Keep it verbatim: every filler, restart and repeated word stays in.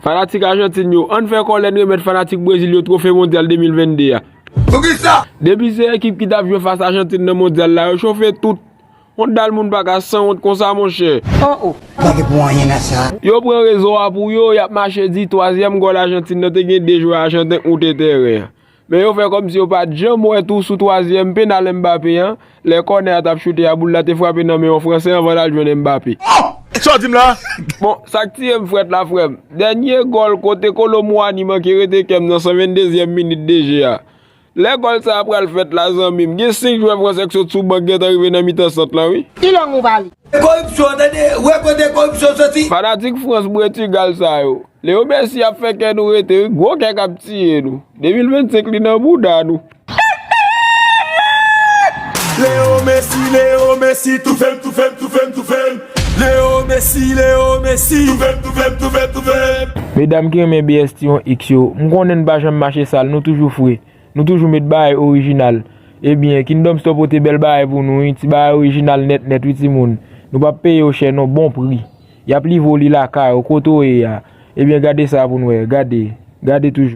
Fanatik Ajantin yo, ann fè kòlè n remèt fanatik Brezil yo twofe mondyal de mil vennde a. Poukisa? Depi se ekip ki t ap jwe fas Ajantin nan mondyal la, yo chofe tout. Yon dal moun pa ka sanwont konsa, monchè. Oh, oh. Pa gen pou anyen nan sa. Yo pran rezo a pou yo, y ap mache di twazyèm gòl Ajantin nan te gen de jwè ajanten k moute tèren an. Men yo fè kòmsi yo pa t janm wè tou sou twazyèm penal Mbappé an, lè kònè a t ap choute a, boul la te frape nan men yon Fransè anvan l al jwenn Mbappé. Oh! Sa w di m la? Bon, sa k tiye m frèt la, frè m. Dènye gòl kote Kolo Muani manke rete kè m nan san venndezyèm minit de je a. Lè gòl sa a pral fèt la, zanmi m, gen senk jwè fransè k sot sou ban k gentan rive nan mitan sant lan, wi. Ki lang ou pale? Koripsyon, tande, wè kote koripsyon soti. Fanatik Frans bwetigal sa yo. Leo Messi ap fè kè nou rete, wi, gwo kè k ap tiye nou. De mil vennsenk li nan bouda nou. Leo Messi, Leo Messi, toufe m, toufe m, toufe m, toufe m. Leo Messi, Leo Messi, toufe m, toufe m, toufe m, toufe m. Medam ki renmen B S T yon X yo, m konnen n pa janm mache sal, nou toujou fre. Nou toujou met bagay orijinal. Ebyen, Kingdom Store pote bèl bagay pou nou, wi, ti bagay orijinal nèt nèt, wi, timoun. Nou p ap peye yo chè, non, bon pri. Y ap livre w li lakay ou, kote w ye a. Ebyen, gade sa pou n wè, gade, gade toujou.